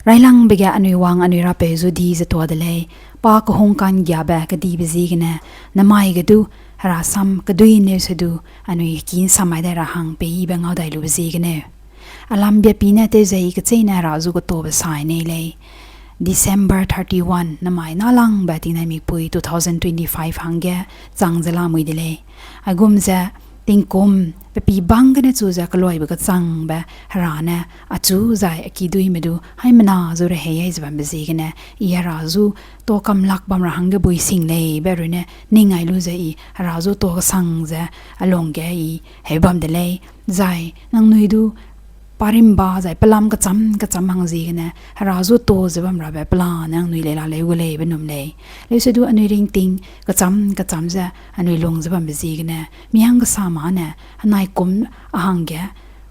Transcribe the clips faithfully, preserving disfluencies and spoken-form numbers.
Railangbe ge anui wang anui rapeu zu di ze tuâ de lei, pa kehungka'nggiabe kedibe ziegene, namai ge du, herasam kedui neu se du, anui ki ’nsam mai dai ra hang peiyibe ngau dai lube ziegeneu. Alambiapi ne tewzei kecheîne Hera zu ketaube sai nei lei. December thirty-one, namai nâlangbe tingnai mikpui two thousand twenty-five hangge chang ze lamui de lei. Aigum ze, tingkum, pe pî bang gene chu ze keloibe kechangbe Hera ne, achu zai a kiduîme du, haimena zu rehei ai ze bambe ziegene, i Hera zu tâ kamlak bam ra hangge bui sing leibe runne, ning ai lu ze i Hera zu tâ kesang ze, a lungge i heu bam de lei, zai nangnui du, parimba zai pelam kecham kecham hang ziegene, Hera zu tâ ze bam rabe pelane nangnui lei la leu gu lei be num lei. Leuse du anui ringting kecham kecham ze anui lung ze bambe ziegene, mi hangkesame ne, henai kum a hangge,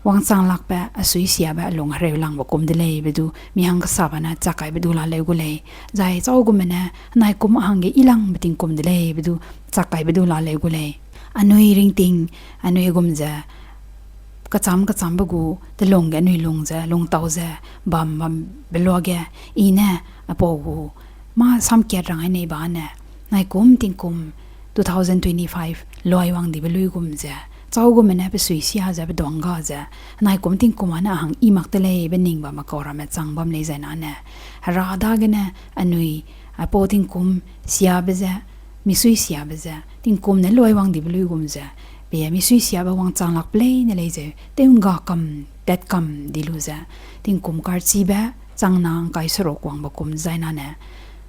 wangchang lakbe, a suisiabe, a lung hereu langbe kum de lei be du, mi hangkesabe ne chak kaibe du la leu gu lei. Zai châu gume ne, henai kum a hangge i langbe tingkum de lei be du, chak kaibe du la leu gu lei. Anui ringting, anui gum ze, kecham kechambe gu, telung ge anui lung ze, lungtau ze, bam bambe luage, i ne, apau gu, mâ samkat rang ai nei ba ne, nai kum tingkum, two thousand twenty-five, loi wangdibe luigum ze, châu gume ne pe suisia ze, pe duangga ze, nai kum tingkum a ne a hang i mak de lei be ning bamme kau ramme chang bam lei zai nane, Hera dagene, anui, apau tingkum, siabe ze, misui siabe ze, tingkum ne loi wangdibe luigum ze, pe misui siabe wangchang lakbe leine lei zeu, tew ’ngga kam, tat kam di lu ze, tingkum karchibe, chang na ’ngkai seruk wangbe kum zai nane,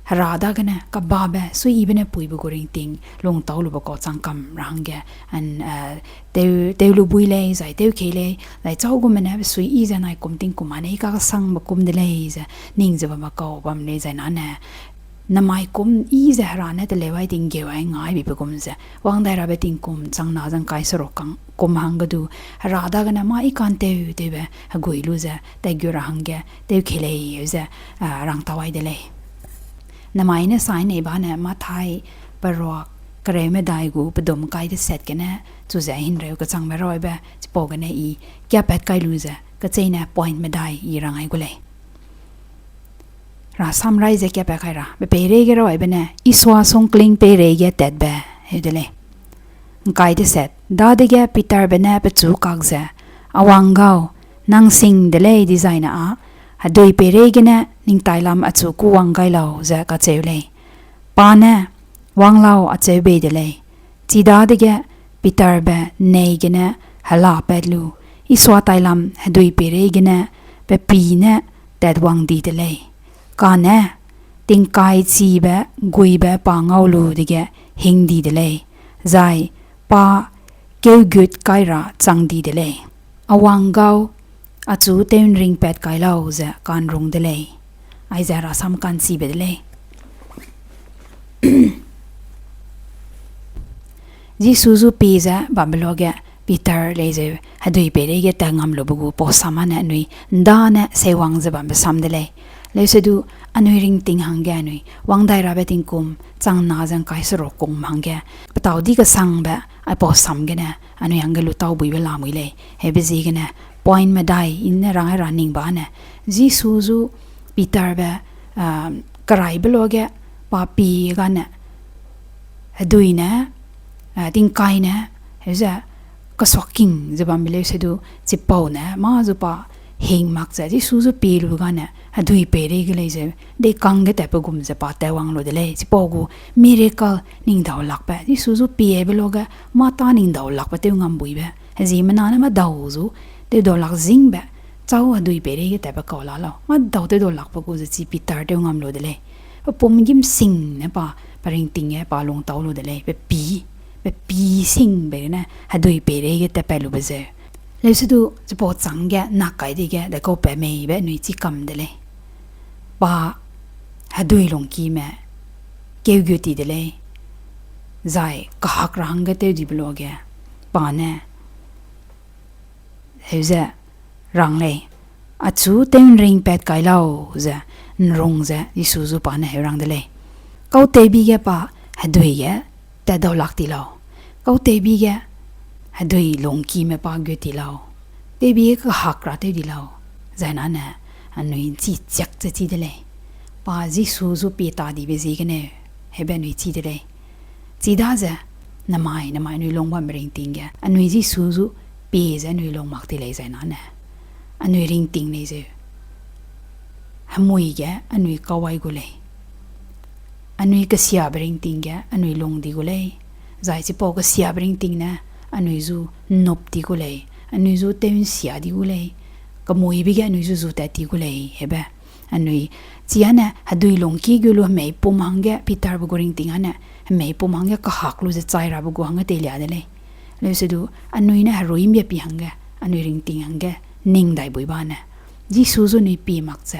Hera dagene, kebabe, suiyibe ne puibe gu ringting, lungtau lube kau chang kam ra hangge, an, eh, tew, tew lu bui lei, zai tew kei lei, zai châu gume ne, pe suiyi ze nai kum tingkum a ne, i kakesangbe kum de lei ze, ning ze bamme kau bam lei zai nane, namai kum i ze Hera ne teleu ai tinggeu ai ngai bibe gum ze, wang dai rabe tingkum chang na ze ’ngkai seruk kang kum hangge du, Hera dagene mâ i ka'ntew tewbe, hegui lu ze, tat gu ra hangge, tew kei lei, heu ze, ah, rangtau ai de lei. Namai ne sai nei ba ne Mathai peruak kereu medai gu pedum kai deset gene, chu ze himreu kechangbe rabe, chipau gene i, kiapat kai lu ze, kecheîne point medai i rang ai gu lei. Rasam rai ze kiapat kai ra, pe peireige rabe ne, Isua sungkling peireige tatbe, heu de lei. ’Ngkai deset, dadege Peterbe ne pechu kak ze, A wang gau, nang sing de lei dizai ne â, hedui peireigene ning tailam achu kûwang gai lau ze kacheu lei. Pa ne, Wang lau, acheu bei de lei. Chidadege Peterbe ’nnei gene helapat lu, Isua tailam hedui peireigene pe pî ne tatwang di de lei. Kane tingkai chibe guibe pa ngau lu dege hing di de lei, zai pa keugut kai ra chang di de lei. A wang gau, achu tew'nringpat kai lau ze ka'nrung de lei. Aize rasam ka'nchibe de lei. Jisu zu pie ze bambe luage Peter lei zeu hedui peireige tat ngam lube gu pau sam â ne anui ’ndane seiwang ze bambe sam de lei. Leuse du anui ringting hangge anui wang dai rabe tingkum chang na ze ’ngkai seruk kum hangge petâu di kesangbe aipau sam gene anui hangge lutau buibe lamui lei. Hebe ziegene point medai i ne rang ai ra ning ba ne, Jisu zu Peterbe, ah, keraibe luage pa pie gane, hedui ne, ah, tingkai ne, heuze kesuaking ze bambe leuse du, chipau ne mâ zu pa hing mak ze Jisu zu pie lu gane hedui peireige lei zeu, deikangge tatbe gum ze pa tatwang lu de lei. Chipau gu miracle ning dau lakbe, Jisu zu piebe luage mâ tâ ning dau lakbe tew ngam buibe, heziemmena ne mâdau zu tew dau lak zingbe, châu hedui peireige tatbe kau la lau, mâdau tew dau lakbe gu ze chi Peter tew ngam lu de lei. Pe pum gîm sing ne pa, pe ringting ge pa lungtau lu de lei, pe pî, pe pî singbe ne hedui peireige tatpat lube zeu. Leuse du chipau chângge nak kai dege dekau pat meibe anui chî kam de lei. Pa hedui lungkime keugut ti de lei, zai kahak ra hangge tewdibe luage, pa ne, heuze rang lei, achu tew'nringpat kai lau ze, ’nrung ze Jisu zu pa ne heu rang de lei. Kautewbi ge pa hedui ge tat dau lak ti lau. Kautewbi ge hedui lungkime pa gut ti lau. Tewbi ge kahak ra tew di lau. Zai nane, Anui ’nchi chiak ze chi de lei. Pa Jisu zu pie ta dibe ziegene, hebe anui chi de lei. Chidaze, namai, namai anui lung bambe ringting ge, anui Jisu zu pie ze anui lung mak ti lei zai nane, anui ringting lei zeu, hemui ge anui kawai gu lei. Anui kesiabe ringting ge anui lung di gu lei. Zai chipau kesiabe ringting ne anui zu ’nnop di gu lei, anui zu tew ’nsia di gu lei, kemuibe ge anui zu zu tat ti gu lei, hebe. Anui, chi ane hedui lungki gu lu hemei pum hangge Peterbe gu ringting ane, hemei pum hangge kahak lu ze chai rabe gu hangge teilia de lei. Leusedu, anui ne herui ’mbia pi hangge, anui ringting hangge, ning dai bui bane, Jisu zu anui pie mak ze,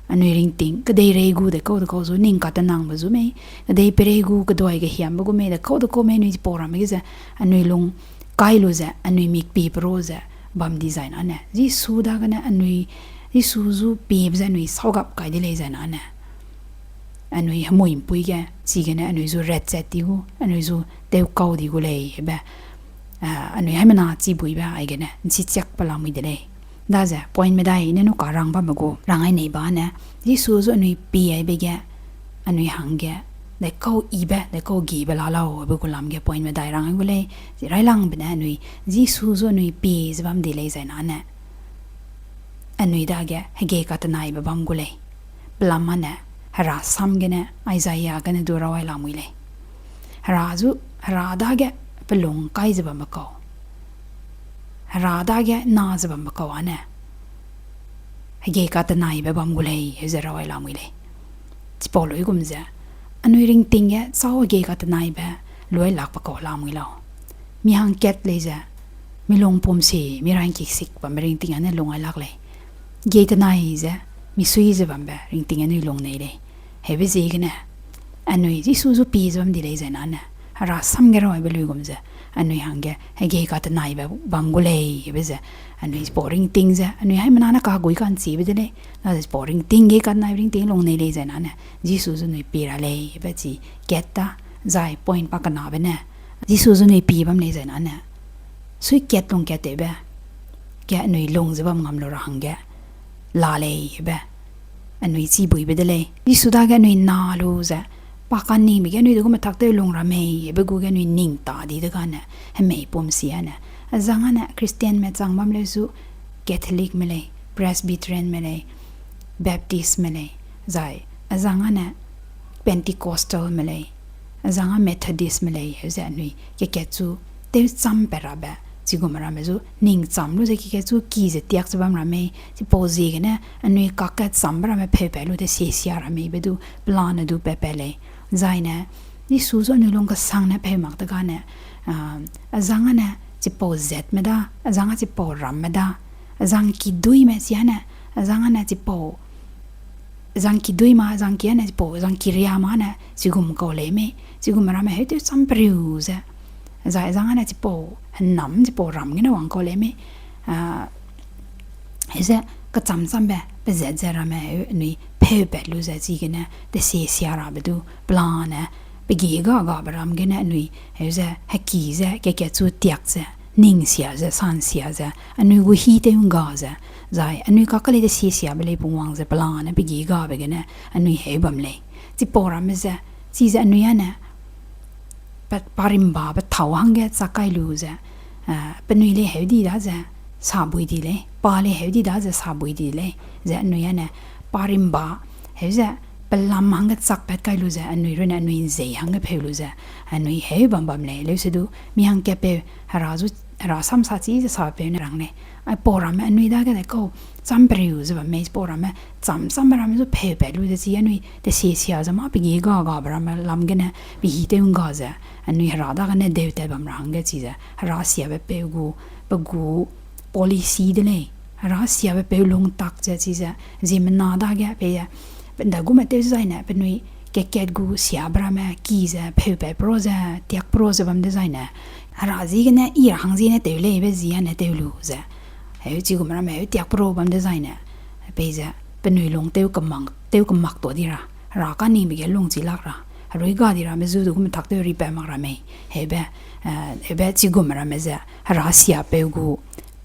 anui ringting, kedeirei gu dekau dekau zu, ning katenangbe zu mei, kedeipeirei gu, keduai gehiambe gu mei, dekau dekau mei anui chipau ramme ge ze, anui lung kai lu ze, anui mikpie peru ze, bam di zai nane, Jisu dagene anui, Jisu zu piebe ze anui saugap kai de lei zai nane, anui hemui ’mpui ge, chigene anui zu ret chat di gu, anui zu tewkau di gu lei, hebe, ah, anui haimena chibuibe aigene, ’nchi chiak pe lamui de lei. Daze, point medai, ne nu ka rang bamme gu, rang ai nei bane, Jisu zu anui pie aibe ge, anui hangge, dekau yibe, dekau gibe la lau, hebe gu lam ge point medai rang ai gu lei, chi railangbe ne anui, Jisu zu anui pie ze bam di lei zai nane, anui dage hegei katenaibe bam gu lei. Pelam ane, Hera sam gene, Isaiah gene du raw ai lamui lei. Hera zu, Hera dage pelung kai ze bambe kau, Hera dage na ze bambe kau ane, hegei katenaibe bam gu lei, heu ze raw ai lamui lei. Chipau luigum ze, anui ringting ge châu hegei katenaibe luai lakbe kau lamui lau. Mi hangkat lei ze, mi lungpum si, mi rangki sik bambe ringting ane lung ai lak lei. Hegei tenai ze, misui ze bambe ringting anui lung nei lei. Heube ziegene, anui Jisu zu pie ze bam di lei zai nane, Hera sam ge raw aibe luigum ze, anui hangge hegei katenaibe bam gu lei, hebe ze, anui chipau ringting ze, anui haimena ne kagui ka'nchibe de lei, na ze chipau ringting ge katenaibe ringting lung nei lei zai nane, Jisu zu anui pie ra lei, hebe chi kat ta, zai point pa kenabe ne, Jisu zu anui pie bam lei zai nane, suikat lungkattewbe ge anui lung ze bam ngam lu ra hangge, la lei, hebe, anui chibuibe de lei. Jisu dage anui na lu ze, pa kaningbe ge anui de gu metak tew lung ra mei, hebe gu ge anui ning ta di de gane, hemei pum si ane, azang ane Christianme chang bam leu zu, Catholicme lei, Presbyterianme lei, Baptistme lei, zai, azang ane Pentecostalme lei, azang a Methodistme lei, heu ze anui kekat chu tewcham pat rabe, chigum ramme zu ning cham lu ze kekat chu ki ze tiak ze bam ra mei, chipau ziegene anui kakge chambe ramme pheu pat lu de sie sia ra mei be du pelane du pat pat lei. Zaine, Jisu zu anui lung kesangne pheu mak de gane, ah, azang ane chipau zatme da, azang a chipau ramme da, azang kiduîme chi ane, azang ane chipau, azang kiduî ma, azang ki ane chipau, azang kiria ma ne chigum kau lei mei, chigum ramme heu tewcham periu ze, zai azang ane chipau, hênam chipau ram gene wang kau lei mei, ah, ze kecham chambe, pezat ze ramme heu anui pheu pat lu ze chigene, tesie sia rabe du pelane, pegi ga gabe ram gene anui, heu ze, heki ze, kekat chu tiak ze, ning sia ze, san sia ze, anui gu hî tew ’ngga ze, zai anui kakale tesie siabe lei pungwang ze pelane pegi gabe gene anui heu bam lei. Chipau ramme ze, chize anui ane, pa, parimba pe thâu hangge chak kai lu ze, ah, penui lei heu di daze, sabui di lei, pa lei heu di daze, sabui di lei, ze anui ane, parimba, heu ze, pelam hangge chak pat kai lu ze, anui runne anui ’nzei hangge pheu lu ze, anui heu bam bam lei, leusedu, mi hangkatpeu, hera zu, hera sam sa chi ze sapeu ne rang lei. Aipau ramme anui dage de kau, cham periu ze bam mei, chipau ramme, cham cham ramme zu pheu pat lu ze chi anui, tesie sia ze mâ pegi ga gabe ramme lam gene, pehî tew ’ngga ze, anui hera dagene deu tat bam ra hangge chize, hera siabe peu gu, pe gu, policy de lei, hera siabe peu lung tak ze chize, ziemmena dage pei ze, pe ’ndaigume tew ze zaine, penui kekat gu siabe ramme ki ze, pheu pat pro ze, tiak pro ze bam dezaine, hera ziegene, i ra hang ziegene tew leibe zi ane tew lu ze, heu chigum ramme heu tiak pro bam dezaine, pei ze, penui lung tew kemak, tew kemak tuâ di ra, hera kaningbe ge lung chi lak ra, herui ga di ramme zu du gu metak tew ripat mak ra mei, heube, eh, heube chigum ramme ze, hera siapeu gu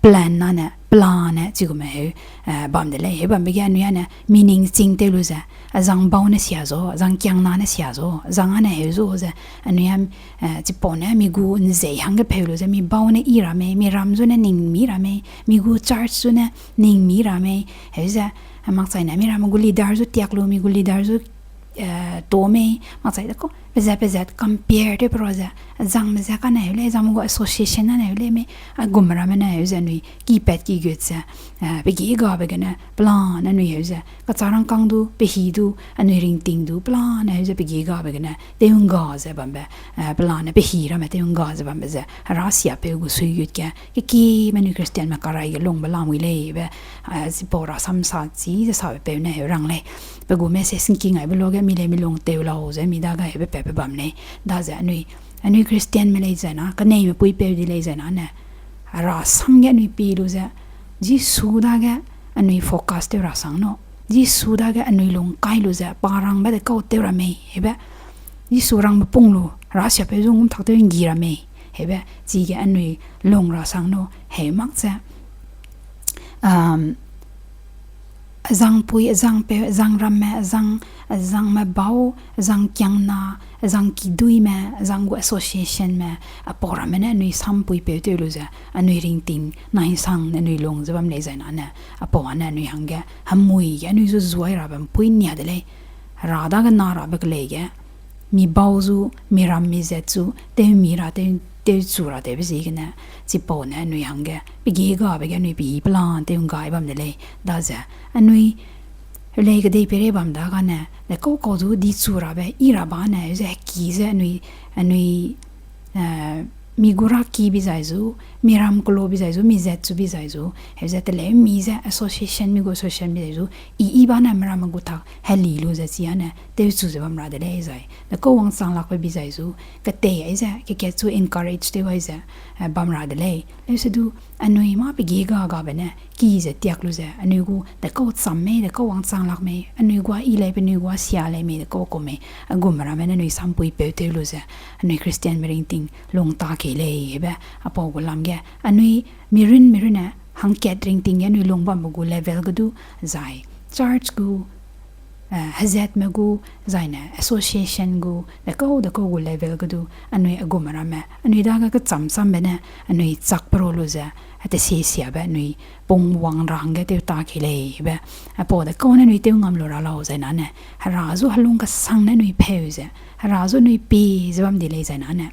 plan nane, pelane chigume heu, eh, bam de lei. Heu bambe ge anui ane meaning ching tew lu ze, azang bau ne sia zu, azang kiangna ne sia zu, azang ane heu zu ze, anui a, eh, chipau ne mi gu nzei hangge pheu lu ze, mi bau ne yi ra mei, mi ram zu ne ning mi ra mei, mi gu church zu ne ning mi ra mei, heu ze, eh, makchai ne mi ram gu leader zu tiak lu, mi gu leader zu, eh, to mei, makchai de kau, pezat pezat compare tew pe ra ze, azangme ze kane heu lei, azangme gu association ane heu lei mei, a gum ramme ne heu ze anui ki pat ki gut ze, eh, pe gi gabe gene pelane anui heu ze, kacharangkâng du, pe hî du, anui ringting du, pelane heu ze pe gi gabe gene, tew ngga ze bambe, eh, pelane pe hî ramme tew ngga ze bambe ze, hera siapeu gu suigut ge, kekime anui Christianme karai ge lungbe lamui lei be, eh, chipau rasam sa chi ze sabe peu ne heu rang lei. Pe gu message ngking aibe luage mi lei mi lung tew lau ze mi dage heube pat pe bam lei. Daze anui, anui Christianme lei zai na, keneime puipeu di lei zai na ne, rasam ge anui pie lu ze, Jisu dage anui focus tew rasang nu, Jisu dage anui lung kai lu ze, pa rangbe de kau tew ra mei, heube, Jisu rangbe pung lu, hera siapeu zu ngumtak tew nggi ra mei, heube, chige anui lung rasang nu, heu mak ze, um, azangpui, azangpeu, azangramme, azang, azangme bau, azang kiangna, azang kiduîme, azang gu associationme, apau ramme ne anui sampuipeu tew lu ze, anui ringting, nainsang ne anui lung ze bam lei zai na ne, apau ane anui hangge, hemui ge anui zu zuai rabe mpui nia de lei, hera dage na rabe kelei ge, mi bau zu, mi ram mi zat zu, tew mi ra, tew, tew chu ra tewbe ziegene, chipau ne anui hangge, pe gi gabe ge anui pe hî pelane tew nggai bam de lei, daze, anui, lei kedei peirei bam dagene, de kau kau zu di chu rabe, yi ra ba ne, heu ze heki ze anui, anui, eh, mi gu raki bi zai zu, mi ram kelo bi zai zu, mi zat chu bi zai zu, heu ze teleu mi ze association, mi gu association bi zai zu, i, i ba ne meramme gu tak heli lu ze chi ane, tew chu ze bam ra de lei zai. De kau wangchang lakbe bi zai zu, ketei ai ze, kekat chu encourage tew ai ze, eh, bam ra de lei. Leusedu, anui mâ pe gi ga gabe ne, ki ze tiak lu ze, anui gu, de kau cham mei, de kau wangchang lak mei, anui gua i lei, penui gua sia lei mei, de kau ku mei, a gum ramme ne anui sampuipeu tew lu ze, anui Christianme ringting lung ta kei lei, heube, apau gu lam ge, anui mirun, mirun ne, hangkat ringting ge anui lung bambe gu level ge du, zai, church gu, eh, hezatme gu, zai ne association gu, de kau, de kau gu level ge du, anui a gum ramme, anui dage kecham chambe ne, anui chak pe ro lu ze, a tesie siabe anui pung wang ra hangge tew ta kei lei be, apau de kau ne anui tew ngam lu ra lau zai na ne, hera zu helung kesang ne anui pheu ze, hera zu anui pie ze bam di lei zai na ne.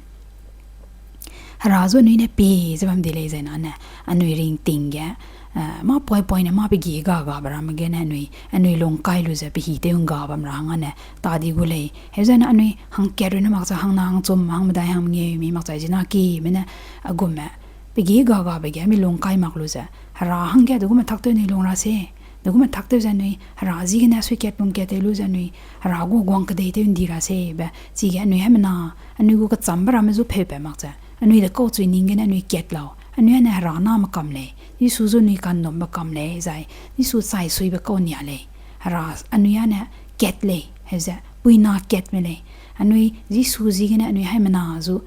Hera zu anui ne pie ze bam di lei zai na ne, anui ringting ge, eh, mâ poipoine mâ pe gi ga gabe ramme gene anui, anui lung kai lu ze pe hî tew ngga bam ra hang ane, ta di gu lei. Heu zai ne anui hangkat runne mak ze hangna hangchum, hangmedai hangmengeu mi mak zai zina ki, mi ne a gumme, pe gi ga gabe ge mi lung kai mak lu ze, hera hangge de gume tak tew anui lung ra se, de gume tak tew ze anui, hera ziegene suikat lungkat tew lu ze anui, hera gu guang kedei tew ndi ra se be, chige anui haimena, anui gu kechambe ramme zu pheupat mak ze, anui de kau chui ning gene anui kat lau, anui ane hera name kam lei, Jisu zu anui kandambe kam lei zai, Jisu chai suibe kau nia lei, hera anui ane kat lei, heu ze, puina katme lei, anui Jisu ziegene anui haimena zu,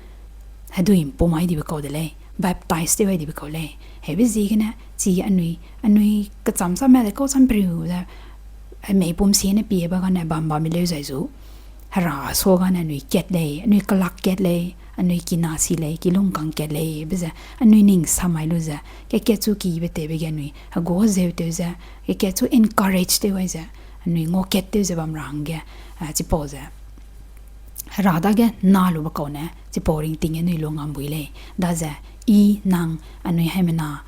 hedui mpum ai dibe kau de lei, baptize tew ai dibe kau lei, heube ziegene, chi anui, anui kecham chamme de kau cham periu ze, eh, meipum siene pie ba gane bam bam mi leu zai zu, hera sua gane anui kat lei, anui kelak kat lei, anui kina si lei, kilung kang kat lei, be ze, anui ning samai lu ze, kekat chu kibe tewbe ge anui, hegu zeu tew ze, kekat chu encourage tew ai ze, anui ngaukat tew ze bam ra hangge, eh, chipau ze. Hera dage na lube kau ne, chipau ringting ge anui lung ngam bui lei. Daze, i, nang, anui haimena,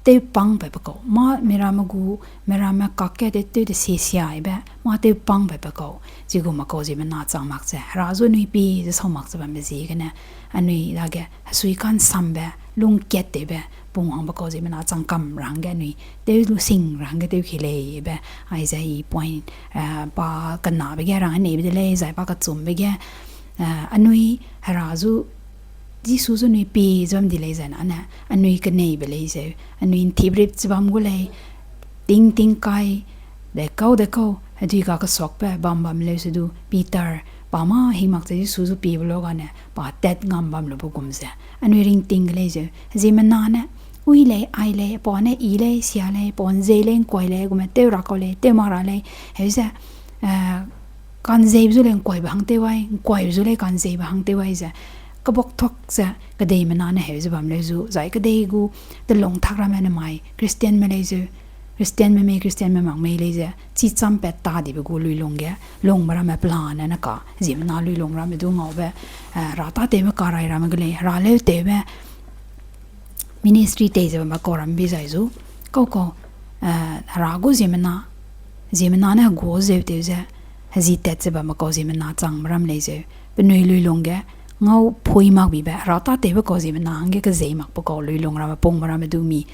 tewpangbe pe kau. Mâ miramme gu, miramme kakge de tew de sie siaibe, mâ tewpangbe pe kau. Chigum kau ziemmena chang mak ze, hera zu anui pie ze sau mak ze bambe ziegene, anui dage, hesui kansambe, lungkat tewbe, pungwangbe kau ziemmena chang kam ra hangge anui, tew lu sing ra hangge tew kei lei be, aize i point, eh, pa kenabe ge rang neibe de lei, zai pa kechumbe ge, eh, anui hera zu, Jisu zu anui pie ze bam di lei zai na ne, anui keneibe lei zeu, anui nthiprip ze bam gu lei, ting ting kai, de kau de kau, hedui ga kesuakbe bam bam leu se du, Peter, pa mâ hing mak ze Jisu zu piebe lu gane, pa tat ngam bam lube gum ze, anui ringting ge lei zeu, ziemmena ne, Ui lei, ai lei, pau ne i lei, sia lei, pau ’nzei lei, ’ngkuai lei, gume tew ra kau lei, tew mak ra lei, heu ze, eh, ka'nzeibe zu lei ’ngkuaibe hang tew ai, ’ngkuaibe zu lei ka'nzeibe hang tew ai ze, kebuaktuak ze, kedeimena ne heu ze bam leu zu, zai kedei gu telung tak ramme ne mai, Christianme lei zeu, Christianme mei, Christianme mak mei lei ze, chicham pat ta dibe gu luilung ge, lungbe ramme pelane ne ka, ziemmena luilung ramme du ngaube, eh, Hera tâtewbe karai ramme ge lei, Hera leu tewbe, ministry tei ze bambe kau ram bi zai zu, kau kau, eh, Hera gu ziemmena, ziemmena ne hegu zeu tew ze, hezi tat ze bambe kau ziemmena changbe ram lei zeu, penui luilung ge, ngau phui mak bibe, Hera tâtewbe kau ziemmena hangge kezei makbe kau luilung ramme pungbe ramme du mi,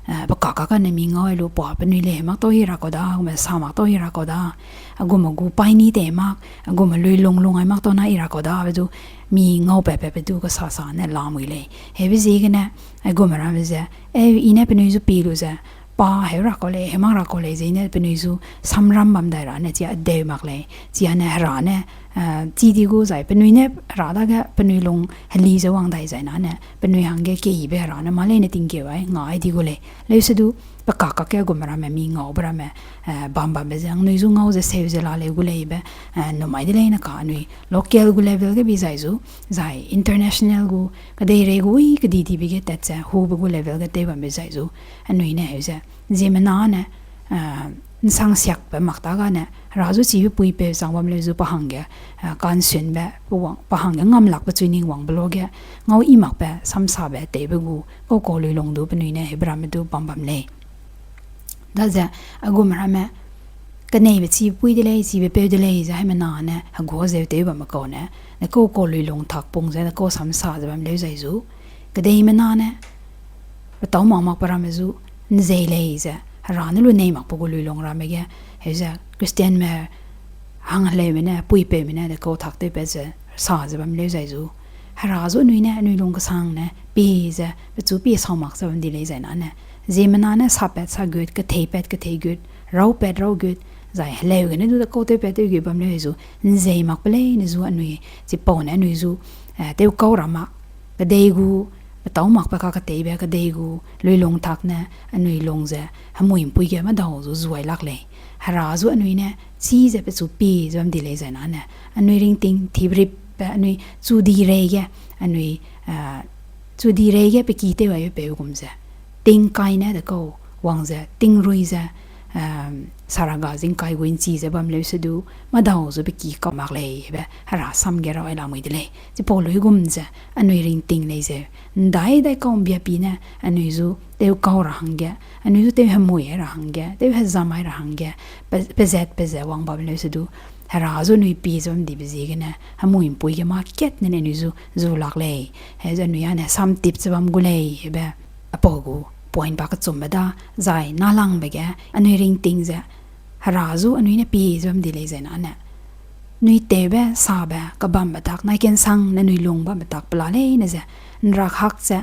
eh, pe kak kak ne mi ngau ai lu pa, penui lei mak tau hi ra kau da, gume sa mak tau hi ra kau da, a gume gu paini tei mak, a gume luilung lung ai mak tau na i ra kau da, be du mi ngau pat pat be du kesa sa ne lamui lei. Heube ziegene, a gume ramme ze, e, i ne penui zu pi lu ze, pa heu ra kau lei, heu mak ra kau lei ze i ne penui zu samram bam dai ra ne, chia deu mak lei, chia ne Hera ne, eh, chi di gu zai, penui ne Hera dage penui lung heli ze wang dai zai na ne, penui hangge keyibe Hera ne mâ leine tingkeu ai, nga ai di gu lei. Leusedu, pe kak kak ge gume ramme, mi ngaube ramme, eh, bam bambe ze, anui zu ngau ze seu ze la leu gu leibe, eh, numai de leine ka anui local gu level ge bi zai zu, zai international gu, kedeirei gu ui kedi dibe ge tat ze, hube gu level ge tew bambe zai zu, anui ne heu ze, ziemmena ne, eh, ’nsangsiakbe mak ta gane, Hera zu chibe puipeu chang bam leu zu pa hangge, eh, kansunbe, pe wang, pa hangge ngamlakbe chui ning wangbe luage, ngau i makbe, samsabe, tewbe gu, kau kau luilung du penui ne heube ramme du bam bam lei. Daze, a gume ramme, keneibe chipui de lei, chibe peu de lei, ze haimena ne, hegu zeu tew bamme kau ne, ne kau kau luilung tak pung ze, ne kau samsa ze bam leu zai zu. Kedeimena ne, petâu mak makbe ramme zu, ’nzei lei ze, Hera ne lu nei makbe gu luilung ramme ge, heu ze, Christianme, hang heleume ne, puipeume ne, de kau tak tewpat ze, sa ze bam leu zai zu. Hera zu anui ne, anui lung kesang ne, pie ze, pechu pie sau mak ze bam di lei zai na ne. Ziemmena ne sapat sagut, ketheipat ketheigut, raupat raugut, zai heleu gene du de kau tewpat tewgut bam leu zu, ’nzei makbe leine zu anui, chipau ne anui zu, eh, tew kau ra mak, kedei gu, petâu makbe kaketeibe, kedei gu, luilung tak ne, anui lung ze, hemui ’mpui ge medau zu zuai lak lei. Hera zu anui ne, chi ze pechu pie ze bam di lei zai na ne, anui ringting thibripbe, anui chu di rei ge, anui, eh, chu di rei ge pe ki tew aibe peu gum ze, tingkai ne de kau wang ze, tingrui ze, em, saraga zingkai gu ’nchi ze bam leu sedu, medau zu pe ki kau mak lei, be, Hera sam ge rau ai lamui de lei. Chipau luigum ze, anui ringting lei zeu, ’ndai dai kau ’mbia pi ne, anui zu tew kau ra hangge, anui zu tew hemui ai ra hangge, tew hezam ai ra hangge, pe, pezat peze wang bam leu sedu, Hera zu anui pie ze bam dibe ziegene, hemui ’mpui ge mâ kat ne anui zu, zu lak lei, he ze anui â ne samtip ze bam gu lei, be, apau gu, point ba kechumbe da, zai nâlangbe ge, anui ringting ze, Hera zu anui ne pie ze bam di lei zai na ne. Nui tewbe, sabe, kebambe tak, nai kensang ne nui lung bambe tak pela leine ze, ’nrak hak ze,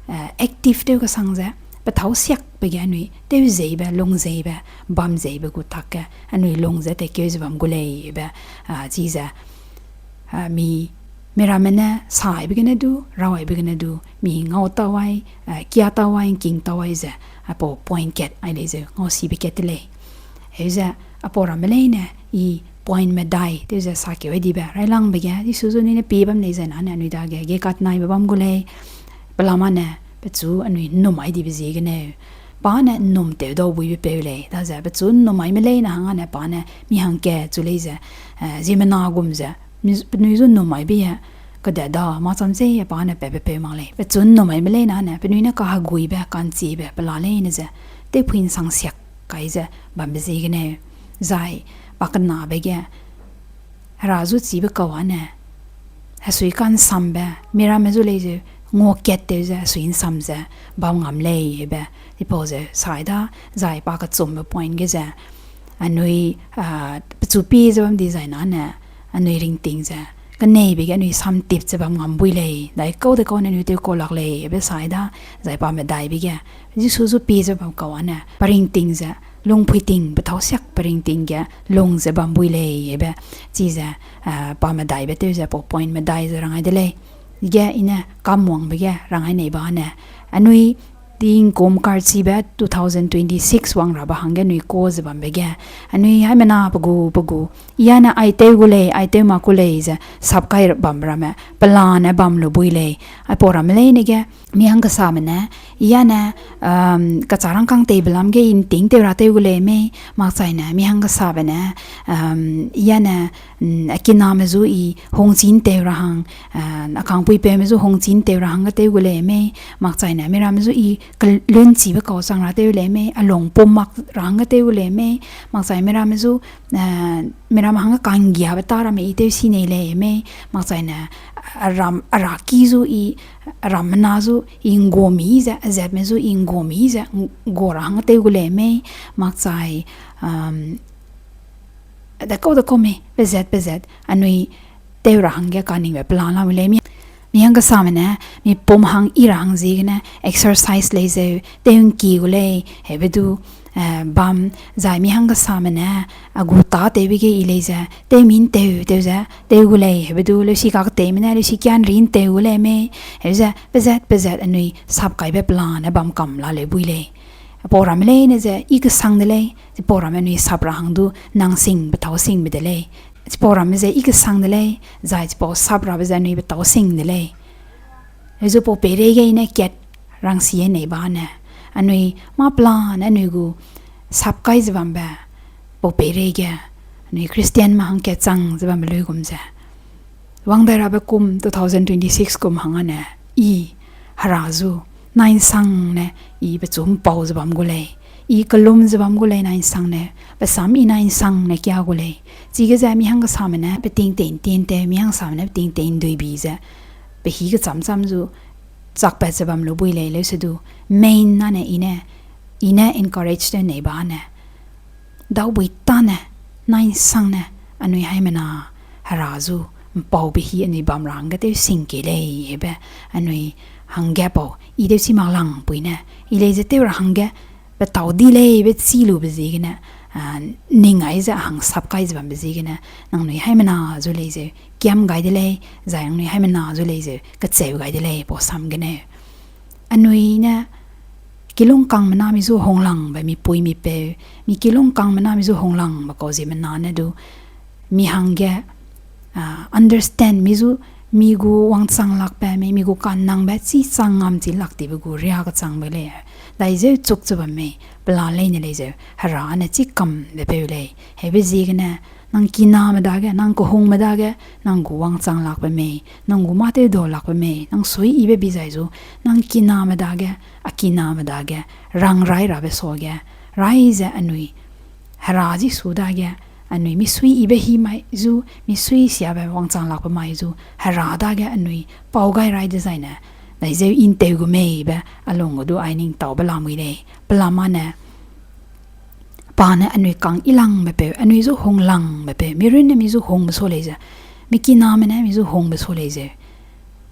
eh, active tew kesang ze, pethâu siakbe ge anui, tew zeibe, lung zeibe, bam zeibe gu tak ge, anui lung ze tekeu ze bam gu lei be, ah, chi ze, ah, mi, mi ramme ne, sa aibe gene du, rau aibe gene du, mi ngau tau ai, eh, kia tau ai, ’ngking tau ai ze, apau point kat ai lei ze, ngau sibe kat te lei. Heu ze, apau ramme leine, i point medai, tew ze sakeu ai dibe, railangbe ge, Jisu zu anui ne pie bam lei zai na ne, anui dage, ge kat naibe bam gu lei, pelama ne, pechu anui ’nnum ai dibe ziegeneu. Pa ne ’nnum tew dau buibe peu lei, daze, pechu ’nnum aime leine hang â ne, pa ne, mi hangkat chu lei ze, eh, ziemmena gum ze, mi, penui zu ’nnum aibe e, kede da, mâ cham ze e pa ne patbe peu mak lei. Pechu ’nnum aime leine ne, penui ne kaheguibe, ka'nchibe, pela leine ze, tewphui ’nsang siak kai ze, bambe ziegeneu. Zai, pa kenabe ge, Hera zu chibe kau â ne, hesui ka'nsambe, mi ramme zu lei ze, nguakat tew ze, hesui ’nsam ze, bam ngam lei be, chipau ze, sai da, zai pa kechumbe point ge ze, anui, ah, pechu pie ze bam di zai na ne, anui ringting ze, keneibe ge anui samtip ze bam ngam bui lei, dai kau de kau ne anui tew kau lak lei, be sai da, zai pa medaibe ge, Jisu zu pie ze bam kau â ne, pa ringting ze, lungphui ting, pethâu siak pa ringting ge, lung ze bam bui lei, be, chi ze, ah, pa medaibe tew ze, pau point medai ze rang ai de lei. Ge i ne kamwangbe ge rang ai nei ba ne, anui tingkum karchibe two thousand twenty-six wang rabe hangge anui ka ze bambe ge, anui haimena pe gu, pe gu, i ane ai tew gu lei, ai tew mak gu lei ze sap kai bam ramme pelane bam lu bui lei. Aipau ramme leine ge, mi hangkesame ne, i ane, um, kacha rangkâng teibe lam ge i nting tew ra tew gu lei mei, makchaine, mi hangkesabe ne, um, i ane, mm, a kiname zu i hungchin tew ra hang, uh, a kangpuipeume zu hungchin tew ra hangge tew gu lei mei, makchaine, miramme zu i kelunchibe kau chang ra tew lei mei, a lung pum mak ra hangge tew gu lei mei, makchai miramme zu, eh, miramme hangge kanggiabe ta ramme i tew si nei lei mei, makchaine, a ram, a raki zu i, a rammena zu i nggua mi ze, a zatme zu i nggua mi ze, ng-, nggua ra hangge tew gu lei mei, makchai, um, dekau dekau mei, pezat pezat, anui tew ra hangge kaningbe plan lam lei mi. Mi hangkesame ne, mi pum hang i ra hang ziegene exercise lei zeu, tew ngki gu lei, hebe du, eh, bam, zai mi hangkesame ne, a gu tâtewbe ge i lei ze, tew mi ntew, tew ze, tew gu lei, hebe du, leusi kakteime ne, leusi kianri ntew gu lei mei, hebe ze, pezat, pezat, anui sap kaibe pelane bam kam la leu bui lei. Pau ramme leine ze, i kesang de lei, chipau ramme anui sap ra hang du, nang sing, petâu singbe de lei. Chipau ramme ze i kesang de lei, zai chipau sap rabe ze anui petâu sing de lei. Heuzu pau peireige i ne kat rangsi nei ba ne. Anui mâ pelane anui gu sap kai ze bambe, pau peireige, anui Christianme hangkat chang ze bambe luigum ze. Wang dai rabe kum two thousand twenty-six kum hang ane, i, Hera zu, nai nsangne, i pechu mpau ze bam gu lei, i kelum ze bam gu lei nai nsangne, pesam i nai nsangne kia gu lei. Chige ze mi hangkesame ne, peting tei ntien tew, mi hangkesame ne, peting tei nduibi ze, pe hî kecham cham zu, chakpat ze bam lu bui lei leusedu, main ane i ne, i ne encourage tew nei ba ne. Daubui tâne, nai nsangne, anui haimena, Hera zu, mpaube hî anui bam ra hangge tew sing kei lei, hebe, anui hangge pau, i tew chi mak lang pui ne, i lei ze tew ra hangge, petâu di lei, be chî lube ziegene, ah, ning ai ze a hang sap kai ze bambe ziegene, nangnui haimena zu lei zeu, kiam gai de lei, zai nangnui haimena zu lei zeu, kecheu gai de lei, pau sam gene. Anui ne, kilûng kangmena mi zu hunglangbe mipui mipeu, mi kilûng kangmena mi zu hunglangbe kau ziemmena ne du, mi hangge, ah, understand mi zu, mi gu wangchang lakbe mei, mi gu kannangbe, chi chang ngam chi lak tibe gu ria kechangbe lei. Dai zeu chuk che bam mei, pela leine lei zeu, Hera ne chi kambe peu lei. Hebe ziegene, nang kiname dage, nang kehungme dage, nang gu wangchang lakbe mei, nang gu mâ tewdau lakbe mei, nang suiyibe bi zai zu, nang kiname dage, a kiname dage, rangrai rabe suage, rai ze anui, Hera Jisu dage, anui misuiyibe hî mai zu, misuisiabe wangchang lakbe mai zu, Hera dage anui pau gai rai dezaine, dai zeu i ntew gu mei be, a lung gu du ai ning taube lamui lei, pelama ne, pa ne anui kang yilangbe peu, anui zu hunglangbe peu, mi runne mi zu hungbe sa lei ze, mi kiname ne mi zu hungbe sa lei ze,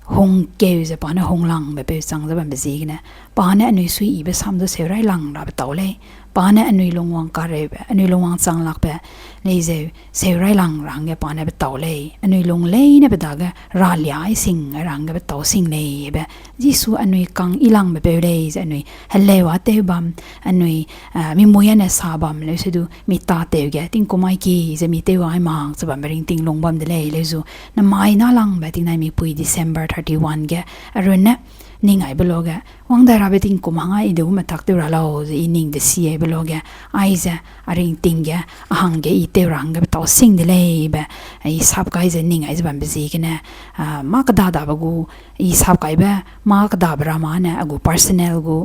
hungkeu ze pa ne hunglangbe peu chang ze bambe ziegene, pa ne anui suiyibe sam zu seu railang rabe tau lei, pa ne anui lungwang kareube, anui lungwang chang lakbe lei zeu, seu railang ra hangge pa ne be tau lei, anui lung leine pe dage raliai sing ra hangge be tau sing lei be, Jisu anui kang yilangbe peu lei ze anui heleu a tew bam, anui, ah, mi mui ane sa bam leusedu, mi tâtew ge, tingkum aiki ze mi tew ai mak ze bambe ringting lung bam de lei leu zu, namai nâlangbe tingnai mipui December thirty-one ge, a runne, ning aibe luage, wang dai rabe tingkum hang ai i de gu metak tew ra lau ze i ning de si aibe luage, aize, a ringting ge, a hangge i tew ra hangge be tau sing de lei be, i sap kai ze ning ai ze bambe ziegene, ah, mâ kedadabe gu, i sap kaibe, mâ kedabe ramane, a gu personal gu,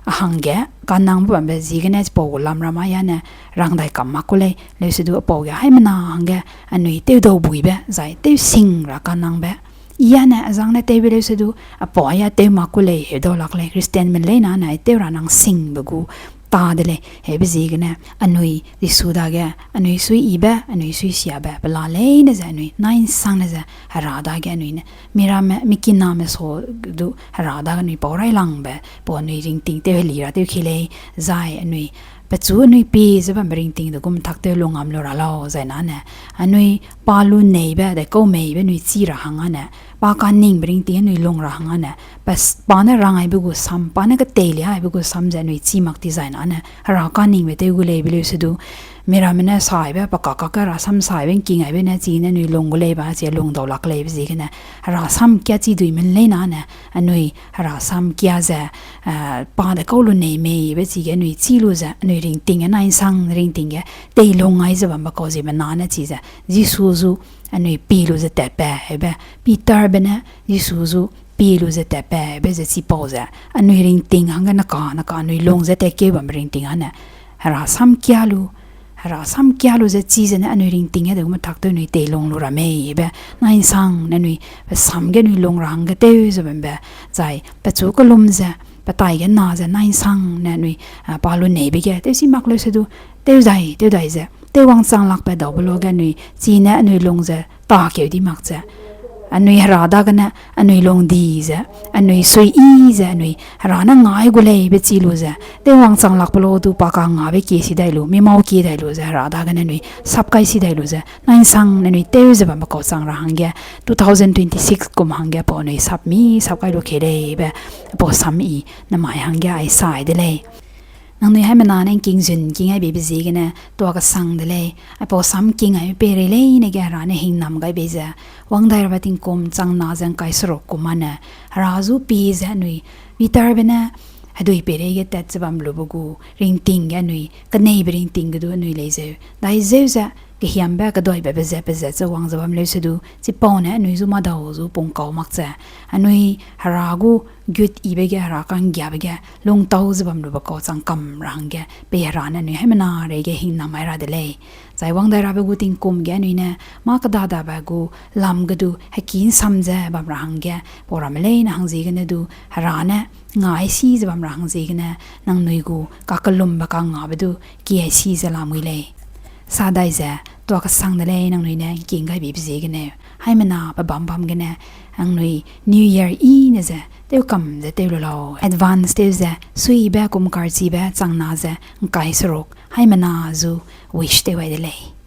a hangge, kannangbe bambe ziegene, chipau gu lam rama yane, rang dai kam mak ku lei, leusedu a pau ge, haimena hangge, anui tewdau buibe, zai tew sing ra kannangbe, i ane, a zang ne tewbe leusedu, a pau aia tew mak ku lei, heudau lak lei, Christianme leine ane, tew ra nang singbe gu, ta de lei, hebe ziegene, anui, Jisu dage, anui suiyibe, anui suisiabe, pela leine ze, anui, nai nsangne ze, Hera dage, anui ne, mi ramme, mi kiname sa du, Hera dage, anui pau railangbe, pau anui ringting tew heli ra tew ki lei, zai, anui, pechu anui pie ze bambe ringting de gum tak tew lungam lu ra lau, zai nane, anui, pa lu neibe, de kau meibe, anui chi ra hang ane, pa kaningbe ringting anui lung ra hang ane, pa ne rang aibe gu sam, pa ne keteilia aibe gu sam ze anui chî mak ti zai na ane, Hera kaningbe tew gu leibe leu se du, miramme ne saibe, pa kakak ge Hera sam saibe, ’ngking aibe ne chine anui lung gu lei ba, chi lung dau lak leibe ziegene, Hera sam kia chi dui men lei na ne, anui Hera sam kia ze, pa de kau lu nei meibe chige anui chî lu ze, anui ringting ge nai'nsang ringting ge, teilung ai ze bambe kau ziemmena ne chize, Jisu zu anui pie lu ze tatbe, hebe, Peterbe ne Jisu zu pie lu ze tatbe, hebe ze chipau ze, anui ringting hangge naka, naka anui lung ze tatkeu bambe ringting ane, Hera sam kia lu, Hera sam kia lu ze chize ne anui ringting ge de gu metak tew anui teilung lu ra mei, hebe, nai'nsang ne anui, pe sam ge anui lung ra hangge tew ze bambe, zai, pechu kelum ze, pe tai ge na ze nai'nsang ne anui, pa lu neibe ge, tewsi mak leu se du, tew dai, tew dai ze, tew wangchang lakbe daube luage anui, chine anui lung ze, takeu di mak ze, anui Hera dagene, anui lung di ze, anui suiyi ze, anui Hera ne ngai gu leibe chi lu ze, tew wangchang lakbe lu du pa kangngabe kie si dai lu, mi mau kie dai lu ze, Hera dagene anui sap kai si dai lu ze, nai'nsang ne anui tew ze bambe kau chang ra hangge, two thousand twenty-six kum hangge pau anui sap mi, sap kai lu kei leibe, pau sam i, namai hangge ai sai de lei. Nangnui haimena ne ’ngking zun ’ngking ai beibe ziegene tuâ kesang de lei, aipau sam ’ngking ai peirei leine ge Hera ne hingnam gai bei ze, wang dai rabe tingkum chang na ze ’ngkai seruk kum ane, Hera zu pie ze anui, Peterbe ne, hedui peirei ge tat ze bam lube gu, ringting ge anui, keneibe ringting ge du anui lei zeu, dai zeu ze, kehiambe, keduaibe, pezat, pezat ze wang ze bam leu se du, chipau ne anui zu madau zu pungkau mak ze, anui Hera gu gut yibe ge, Hera ka'nggiabe ge, lungtau ze bam lube kau chang kam ra hangge, pei Hera ne anui haimena reige hingnam ai ra de lei. Zai wang dai rabe gu tingkum ge anui ne, mâ kedadabe gu lam ge du heki ’nsam ze bam ra hangge, pau ramme leine hangziegene du, Hera ne, ngai si ze bam ra hangziegene, nangnui gu kakellumbe kangngabe du, kiai si ze lamui lei. Sa dai ze, tuâ kesang de lei nangnui ne ’ngking gai beibe ziegene, haimena pe bam bam gene, nangnui New Year i ne ze, tew kam ze tew lu lau, advance tew ze, suibe kum karchibe chang na ze, ’ngkai seruk, haimena zu, wish tew gai de lei.